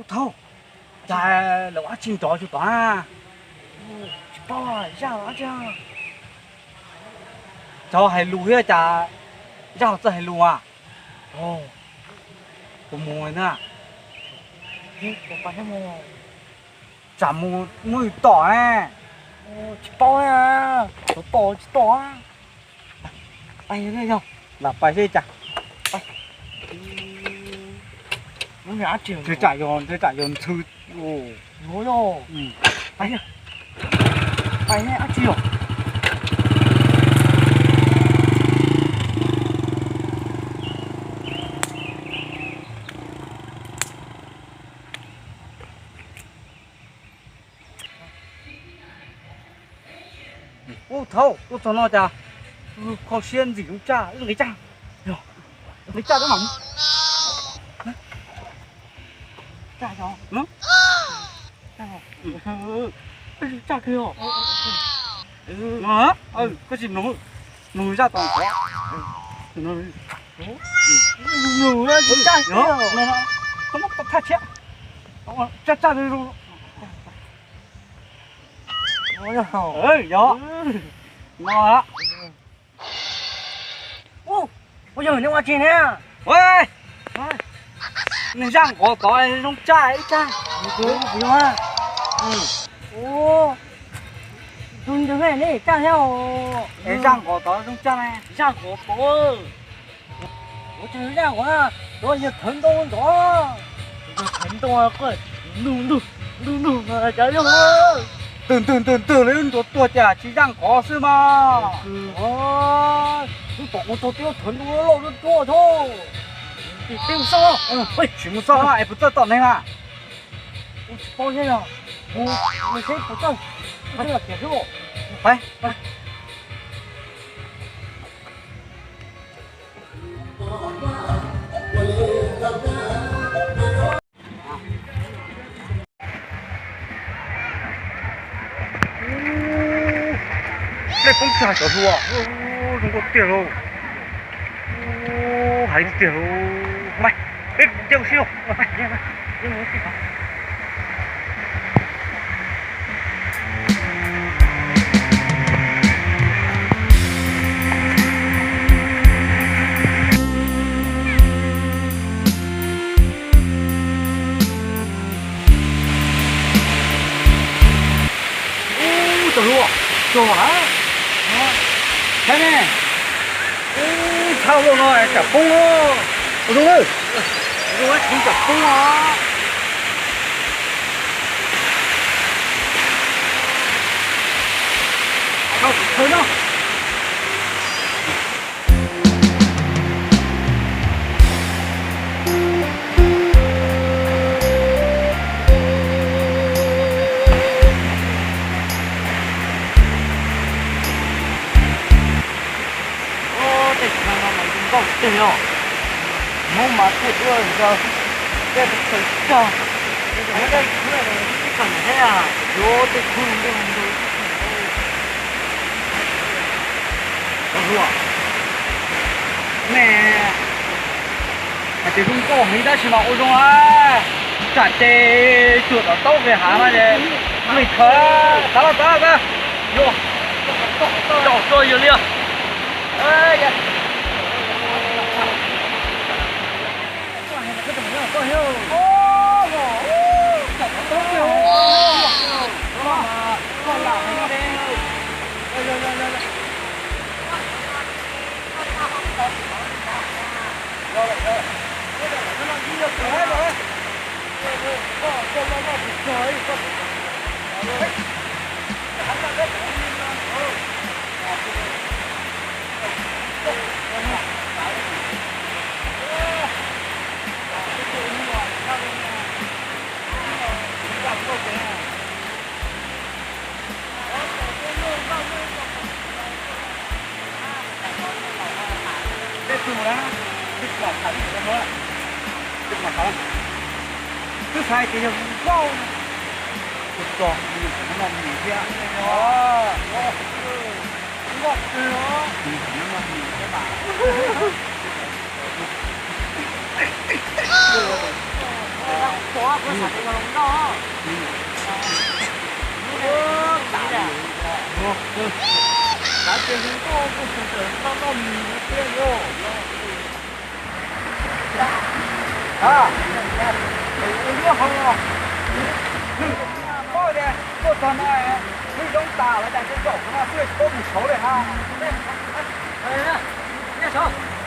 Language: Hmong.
Thaub, cas lawv ua dab tsi nrov tsuas tom na? Tsis paub, zaj ua dab tsi? Thaub hais lus thiab cas zaj txawj hais lus as? Kuv mus na. Tsam mus muab yus tom ne. Tsis paub, tom tsis tom. Lam pais seb cas. Ntshe tsam yog, ntshe tsam yog ntxhw. Pais, pais dab tsi os? Ub, thaub, tuaj txog no cas kho siab ntxim zoo tsaj, nqis tsaj, nqis tsaj, tsaj, tsaj kiag. Koj tsis mloog, mloog zaj tom qhov. Mloog, tsaj, tsaj, tsaj. Yog no. Ua yog neb ua tsi ne? Nws zaj nqov tod zoo tsaj ib tsaj. Tus ntawd ne, neb tsaj thiab os. Es zaj nqov tod zoo tsaj ne? Zaj nqov tod. Ua cas zaj nqov tod yog thawv ntoo ntov? Thawv ntoo, nug nug nug nug no cas yog. Ntws ntws ntws ntws li lub ntuas tuag cas tsis zaj nqov xwb mas. Lub tom kuv tog twb thawv ntoo loj loj ruaj ruaj thiab. Tsis mus xauj es puas txawj tom neeg mas. Kuv tsis paub thiab yog, mus seb puas txawj, puas txawj los tiag xwb. Dej poob tsag cov hluas, zoo nkauj tiag lauj. Hais tiag lauj. Peb mus caum sib lauj. Ub, cov hluas, cog lawm. Saib ne. Ub, tshaj loj no tsam poob os. Ua zoo na. Ua zoo, tsam poob os. Khaws no. Tej chaw no mas zoo nkauj tiag os. Hmoob mas thiaj tuaj zog, thiaj tuaj khaws cog. Ib qho niam thiab, yuav tej khw ntug ntug. Cov hluas, nej hais tias zoo nkauj heev tab sis mas ua zoo a, tsam ces cuam tom taub kev hav no ces nqis khaws, txav los txav los, yuav caum tso yawg li os. Peb pw mus na, peb tsis lam tham li ntawd no, peb tsis lam tham. Twb xav tias yog zoo nkauj, tus txog mus tseem noj mis thiab. Zoo nkauj kawg os. Noj mis thiab mas. Koj xav tias yog hluas nkauj. Ua, tas li. Xav tias hluas nkauj, kuv tseem noj noj mis thiab os. A, ua nyuaj heev os. Paub tias tuaj txog no, wb zoo tas lawv cas tseem zaum no xwb, tsis paub mus saud li hab. Nyob saud.